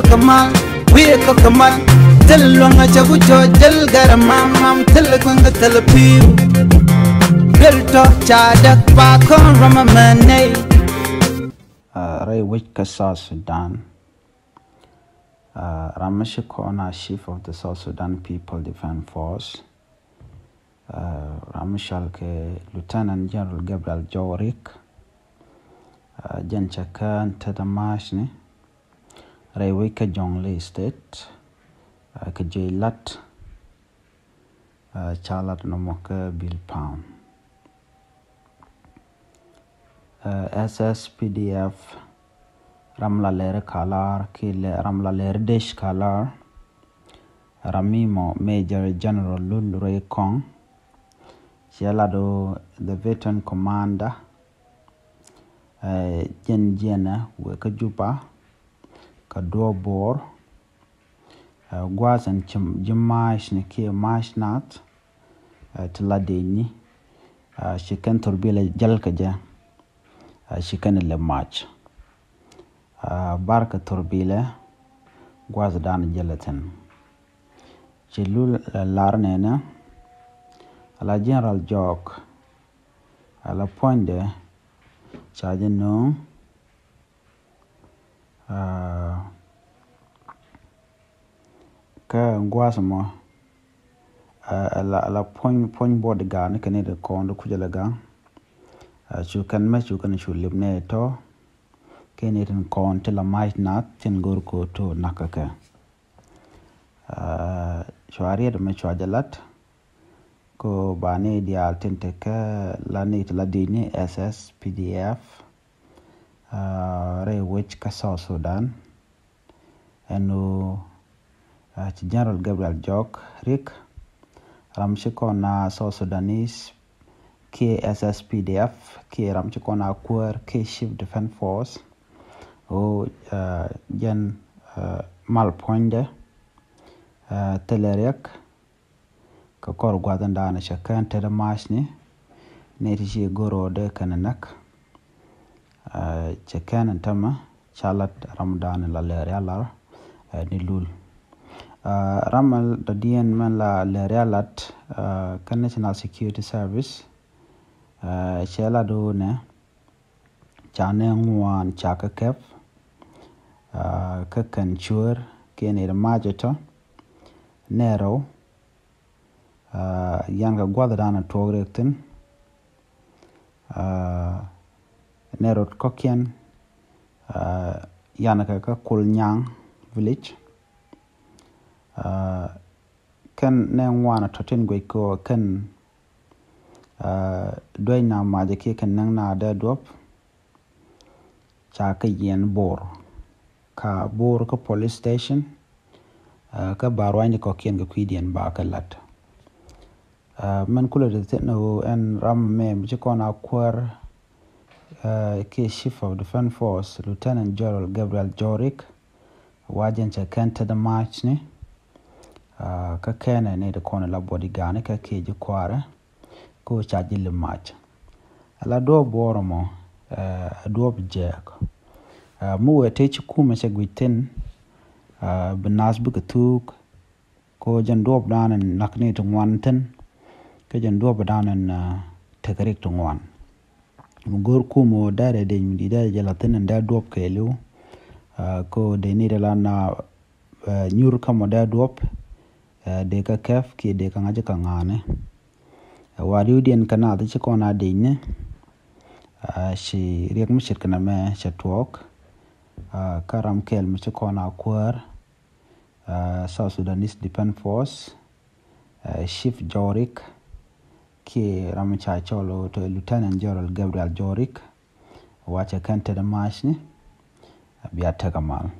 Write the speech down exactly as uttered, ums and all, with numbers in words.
Kamal, wiye ko kamal. Thil luaŋ a cɛ ku jɔ jɛl gɛr mam mam, thil kueŋ kɛ thil piu. Bil tɔ ca däk pa kɔn rɔm a mɛ nɛy. Rɛy wec kä South Sudan, ram mi ci kɔn a Chief of the South Sudan People Defense Force, ram mi cɔal kɛ Lieutenant General Gabriel Joe Riek, jɛn cɛ kään tetdä March ni rɛy wec kä Jonglei State, kɛ jiɛc lat, ca lat nɔmɔ kä Bilpam. S S P D F, ram la lɛri kalar ki ram la lɛri dec kalar, ram mi mɔ Major General Lul Ruai Kɔŋ, ciɛ lat ɣöö the veteran commander, jɛn jiɛnɛ wëë kä Juba kɛ duɔ̱ɔ̱p Bor. Gua̱a̱th ɛn ci ji̱ March ni kiɛ March nath, ti la dec ni, ci kɛn thurbilɛ jäl kɛ jɛ, ci kɛn lɛ March. Bar kɛ thurbilɛ gua̱a̱th dan jäl thi̱n. Ci Lul lar nɛnɛ, ala General Jɔk, ala puɔ̱nydɛ ca jɛ nööŋ. Kä gua̱a̱th mɔ, ala puɔ̱ny, puɔ̱ny bodyguard ni kɛ ni ti kɔn ti kucä lɛ gaŋ. Cu kɛn mɛ cu kɛn cu lip ni tɔ kɛ ni tin kɔn ti la March nath tin go̱r ko to nak kɛ kɛ. Cua riet mɛ cua jɛ lat ko ba ni diaal tin te kɛ la ni ti la di ni S S P D F rɛy wec kä South Sudan. Ɛn ɣöö ci General Gabriel Jɔk Riek, ram ci kɔn a South Sudanese kiɛ S S P D F kiɛ ram ci kɔn a kuäär kiɛ Chief Defense Force, ɣöö jɛn mal puɔ̱nydɛ thilɛ riɛk kɛ kɔr gua̱th in da̱a̱n cɛ kɛn tetdä March ni, ni ti ci go̱r ɣöö dee kɛn näk. Cɛ kɛn in tämɛ ca lat ram da̱a̱n la lɛr ya lar ni Lul. Ram dɔ̱diɛn mɛn la lɛr ya lat kä National Security Service, cɛ lat ɣöö nɛ ca nɛ ŋuan ca kä kɛp kä kɛn cuäär kiɛ ni ri March tɔ nɛ rɛw. Yan kɛ gua̱th da̱a̱n tuɔɔk rɛk thi̱n, nɛ rot kɔ̱kiɛn, yan kɛ kä Kul Nyaŋ village. Kɛn nɛ ŋuan tɔ tin guic kɛ kɛn duec na macɛ kiɛ kɛn näŋ na dee duɔp. Ca kɛ yiɛn Bor, ka Bor kä police station. Kä ba ruany kɔ̱kiɛn kɛ kui̱diɛn ba kɛ lat. Mɛn kulɛ ti thi̱n ɣöö ɛn ram mɛ mi ci kɔn a kuäär kiɛ Chief of Defense Force Lieutenant General Gabriel Jɔk Riek, wa jɛn cɛ kɛn tetdä March ni. Kä kɛnɛ ni ti kɔn la bodyguard ni kä kiɛ ji̱ kuaarɛ. Ko ca ji̱ lip March. Ala duɔ̱ɔ̱p Bor mɔ, a duɔ̱ɔ̱p jɛɛk. Mi wee tëë ci kumɛ cɛ guic thi̱n, bi naath bikɛ thuuk. Ko jɛn duɔ̱ɔ̱p da̱a̱n in nak ni ti ŋuan thi̱n, kä jɛn duɔ̱ɔ̱p da̱a̱n in tekɛ rik ti ŋuan. Mi go̱o̱r kumɛ wä dɛrɛ dec mi di dɛrɛ jɛ la thi̱n in dee duɔ̱ɔ̱p kɛɛliw. Ko dee ni ti la na nyur kä mɔ dee duɔ̱ɔ̱p, dee kä kɛp kiɛ dee kä ŋa̱c kä ŋa̱a̱ni. Wa riwdiɛn kä naath ci kɔn a dec ni, ci riɛk mi ce̱tkɛ nɛmɛ cɛ tuɔɔk. Kä ram kɛl mi ci kɔn a kuäär, South Sudanese Defense Force, Chief Jɔk Riek, kiɛ ram mi ca cɔl ɣöö tɔ Lieutenant General Gabriel Jɔk Riek, wa cɛ kɛn tetdä March ni, bia tekɛ mal.